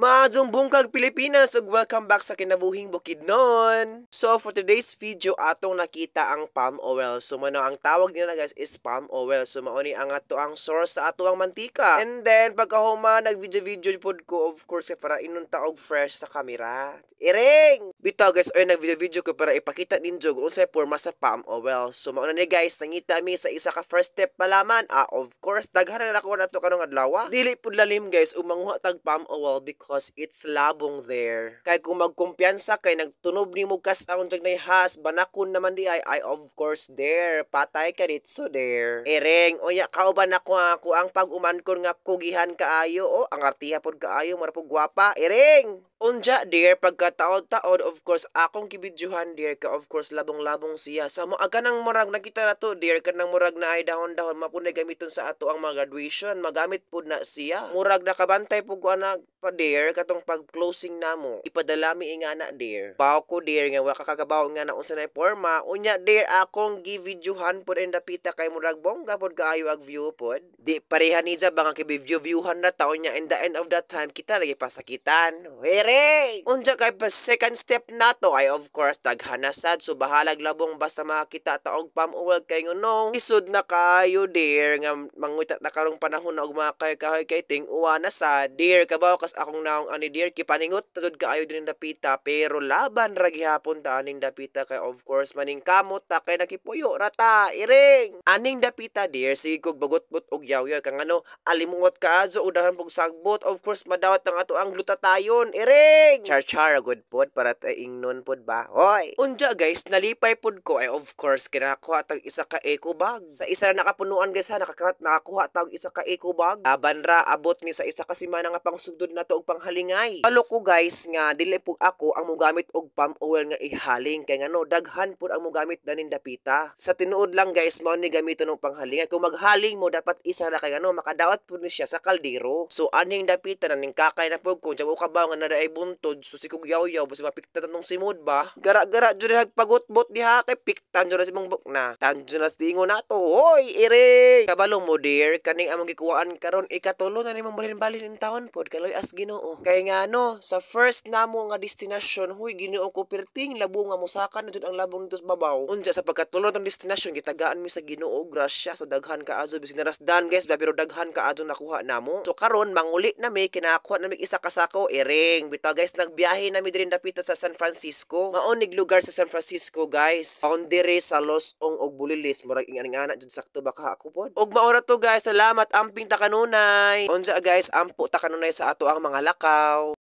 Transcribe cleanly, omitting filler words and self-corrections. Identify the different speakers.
Speaker 1: Maayong buntag, Pilipinas, ug welcome back sa Kinabuhing Bukidnon. So for today's video, atong nakita ang palm oil. So mao ang tawag nila, guys, is palm oil. So mao ni ang ato ang source sa ato ang mantika. And then pagkahuman, nag video video pod ko, of course, kay para inon ta og fresh sa camera. Iring! Bitaw, guys, oy, nag video video ko para ipakita ninyo kung unsay porma sa palm oil. So mao na ni, guys, nangita mi sa isa ka first step pa laman. Ah, of course, daghan na nakuha nato karong adlaw. Dili pud lalim, guys, ug manguha tag palm oil because it's labong there. Kay kung magkumpiyansa kay nagtunob nimo kas ang jag has banakon naman di ay, of course there, patay ka ditso there. Ereng, unya kauban ako ako ang pag-umankon nga kugihan kaayo, oh, ang artiha pod kaayo, mara pud gwapa. Ereng. Unja dear, pagkataod-taod, of course, akong gibidyuhan, dear, ka of course labong-labong siya. Sa mo kanang murag nakita na to, dear, kanang murag na ay dahon-dahon mapunay gamiton sa ato ang mga graduation, magamit pud na siya. Murag nakabantay pud ko ana pa, dear, katong pag closing namo. Ipadala mi ingana, dear. Baw ko, dear, nga wa kakagabaw nga na unsa na porma. Unya dear, akong givideohan pud ang dapita kay murag bongga pud kaayo ag view pud. Di pareha ni ba nga kibiview viewhan na taon niya, in the end of that time kita lagi pasakitan. Here! Unja kay pa second step nato ay, of course, daghan na sad, so bahalag labong basta makakita ta og palm oil kay ngunong isod na kayo, dear, nga manguta na karong panahon na og mga kay kahoy kay ting uwa na sa, dear. Kabaw kas akong naong ani, dear, kipaningot na jud kaayo din dapita, pero laban ra gihapon ta aning dapita kay of course maningkamot ta kay nakipuyo ra ta. Iring! Aning dapita, dear, sige kog bagotbot og yaw-yaw kang ano alimuot ka azo og dahan pog sagbot, of course madawat ang ato ang glutatayon. Iring! Char char good pod para ta ingnon pod ba, hoy. Unja guys, nalipay pod ko ay, of course, kinakuha tag isa ka eco bag. Sa isa na nakapunuan, guys, ha, nakakuha tag isa ka eco bag. Laban ra, abot ni sa isa ka semana nga pangsugdod nato og panghalingay. Balo ko, guys, nga dili pug ako ang mogamit og palm oil nga ihaling kay ngano daghan pud ang mogamit daning dapita. Sa tinuod lang, guys, mao ni gamiton og panghalingay. Kung maghaling mo, dapat isa ra kay ngano makadawat pud ni siya sa kaldero. So aning dapita na ning kakay na pud ko, jaw ka ba nga nadaay buntod, so si kog yaw-yaw basta mapiktan tong simod ba. Gara-gara jud pagutbot diha kay piktan jud na si mong buk na. Tan jud na sa tingon nato. Hoy, ire! Kabalo mo, dear, kaning among gikuhaan karon ikatulo na nimong balin-balin in taon pod kaloy as Ginoo. Kay ngano sa first namo nga destination, huy, Ginoo ko, perting labong nga musaka na jud ang labong dito sa babaw. Unja sa pagkatulo tong destination, gitagaan mi sa Ginoo grasya, so daghan ka azo bisin narasdan, guys, ba, pero daghan ka azo nakuha namo. So karon manguli na mi, kinakuha na mi isa ka sako. Iring! Bitaw, guys, nagbiyahe na mi diri dapita sa San Francisco. Mao nig lugar sa San Francisco, guys. Boundary sa Los-ong og Bulilis, murag ing-ana jud sakto baka ako pod. Og mao ra to, guys, salamat, amping ta kanunay. Unja guys, ampo ta kanunay sa ato ang mga lakaw.